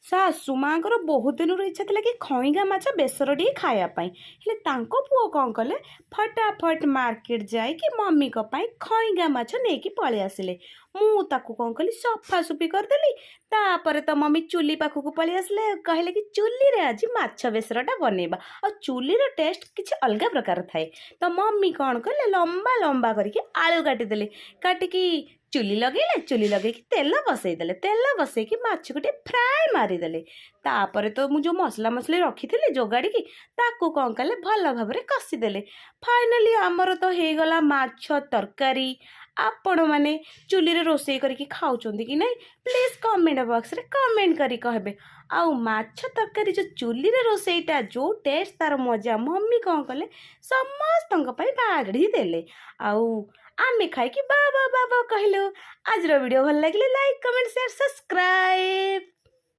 ଶାଶୁ ମାଆଙ୍କର ବହୁତ ଦିନରୁ ଇଚ୍ଛା ଥିଲା କି ଖଇଙ୍ଗା ମାଛ ବେସର ଟିକେ ଖାଇବା ପାଇଁ। ହେଲେ ତାଙ୍କ ପୁଅ କ'ଣ କଲେ, ଫଟାଫଟ ମାର୍କେଟ ଯାଇକି ମମିଙ୍କ ପାଇଁ ଖଇଙ୍ଗା ମାଛ ନେଇକି ପଳେଇ ଆସିଲେ। ମୁଁ ତାକୁ କ'ଣ କଲି, ସଫାସୁଫି କରିଦେଲି। ତାପରେ ତ ମମି ଚୁଲି ପାଖକୁ ପଳେଇ ଆସିଲେ, କହିଲେ କି ଚୁଲିରେ ଆଜି ମାଛ ବେସରଟା ବନେଇବା ଆଉ ଚୁଲିର ଟେଷ୍ଟ କିଛି ଅଲଗା ପ୍ରକାର ଥାଏ। ତ ମମି କ'ଣ କଲେ, ଲମ୍ବା ଲମ୍ବା କରିକି ଆଳୁ କାଟିଦେଲେ। କାଟିକି ଚୁଲି ଲଗେଇଲେ। ଚୁଲି ଲଗେଇକି ତେଲ ବସେଇଦେଲେ। ତେଲ ବସେଇକି ମାଛକୁ ଟିକେ ଫ୍ରାଏ ମାରିଦେଲେ। ତାପରେ ତ ମୁଁ ଯେଉଁ ମସଲା ମସଲି ରଖିଥିଲି ଯୋଗାଡ଼ିକି, ତାକୁ କ'ଣ କଲେ, ଭଲ ଭାବରେ କଷିଦେଲେ। ଫାଇନାଲି ଆମର ତ ହେଇଗଲା ମାଛ ତରକାରୀ। ଆପଣମାନେ ଚୁଲିରେ ରୋଷେଇ କରିକି ଖାଉଛନ୍ତି କି ନାହିଁ, ପ୍ଲିଜ୍ କମେଣ୍ଟ ବକ୍ସରେ କମେଣ୍ଟ କରି କହିବେ। ଆଉ ମାଛ ତରକାରୀ ଯେଉଁ ଚୁଲିରେ ରୋଷେଇଟା, ଯେଉଁ ଟେଷ୍ଟ, ତାର ମଜା। ମମି କ'ଣ କଲେ, ସମସ୍ତଙ୍କ ପାଇଁ ବାଢ଼ି ଦେଲେ ଆଉ ଆମେ ଖାଇକି ବା ବା ବା ବା କହିଲୁ। ଆଜିର ଭିଡ଼ିଓ ଭଲ ଲାଗିଲେ ଲାଇକ୍, କମେଣ୍ଟ, ସେୟାର, ସବସ୍କ୍ରାଇବ୍।